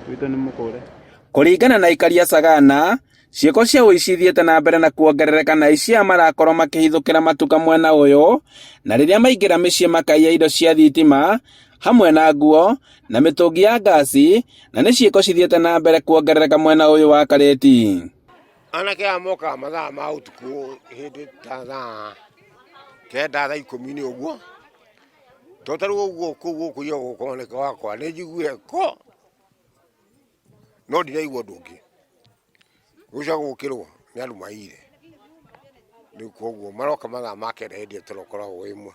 Witũ nĩ mũkũre. Kũringana na aikari a Sagana, ciĩko cia ũici ithiĩte na mbere na kuongerereka na aici aya marakorwo makĩhithũkĩra matuka mwena ũyũ, na rĩrĩa maingĩra mĩciĩ makaiya indo cia thitima hamwe na nguo na mĩtũngi ya ngasi, na nĩ ciĩko cithiĩte na mbere kuongerereka mwena ũyũ wa Karĩti. Anake aya mokaga mathaa ma ũtukũ hĩndĩ ta thaa kenda thaa ikũmi-inĩ ũguo, to ta rĩu ũguo kũu gũkũiywo gũkoneka gwakwa nĩ njiguire ko no ndiraigua ũndũ ũngĩ. Gũcoka gũkĩrwo nĩ andũ maiyire, rĩu koguo maroka mathaa ma kenda hĩndĩ ĩyo toro ũkoragwo wĩ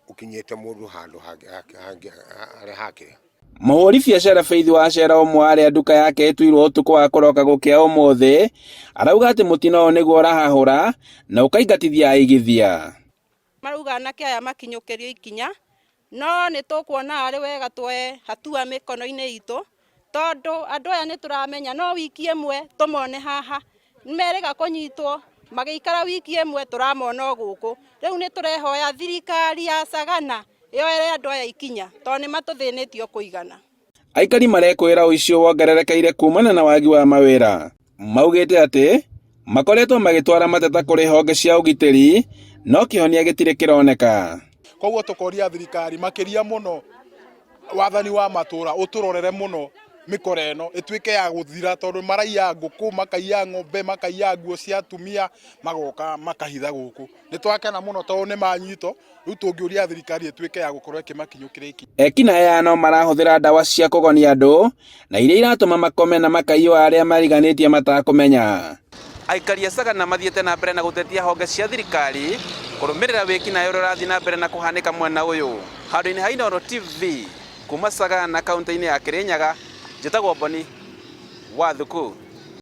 ũkinyĩte mũndũ handũ harĩa hakĩrĩ. Mũhũri biacara Faith Wachera ũmwe wa arĩa nduka yake ĩtuirwo ũtukũ wa kũroka gũkĩa ũmũthĩ, arauga atĩ mũtino ũyũ nĩguo ũrahahũra na ũkaingatithia aigithia. Marauga anake aya makinyũkĩrio ikinya, no nĩ tũkuona arĩ wega tuoe hatua mĩkono-inĩ itũ, tondũ andũ aya nĩ tũramenya no wiki ĩmwe tũmone haha, merĩga kũnyitwo magĩikara wiki ĩmwe tũramona o gũkũ. Rĩu nĩ tũrehoya thirikari ya Sagana yoere andũ aya ikinya, tondũ nĩ matũthĩnĩtie o kũigana. Aikari marekwĩra ũici ũyũ wongererekeire kumana na wagi wa mawĩra. Maugĩte atĩ makoretwo magĩtwara mateta kũrĩ honge cia ũgitĩri no kĩhonia gĩtirĩ kĩroneka. Koguo tũkoria thirikari makĩria mũno wathani wa matũra ũtũrorere mũno mĩkora ĩno ĩtuĩke ya gũthira tondũ maraiya ngũkũ, makaiya ng'ombe, makaiya nguo cia atumia, magoka makahitha gũkũ. Nĩ twakena mũno tondũ nĩ manyitwo, rĩu tũngĩũria thirikari ĩtuĩke ya gũkorwo ĩkĩmakinyũkĩria ikinya. Ekinaĩ aya no marahũthĩra ndawa cia kũgonia andũ na iria iratũma makome na makaiywo arĩa mariganĩtie matakũmenya. Aikari a Sagana mathiĩte na mbere na gũtetia honge cia thirikari kũrũmĩrĩra wĩkinaĩ ũrĩa ũrathiĩ na mbere na kũhanĩka mwena ũyũ. Handũ-inĩ ha Inooro TV kuma Sagana kaunti-inĩ ya Kirinyaga, njĩtagwo Boni Wathuku.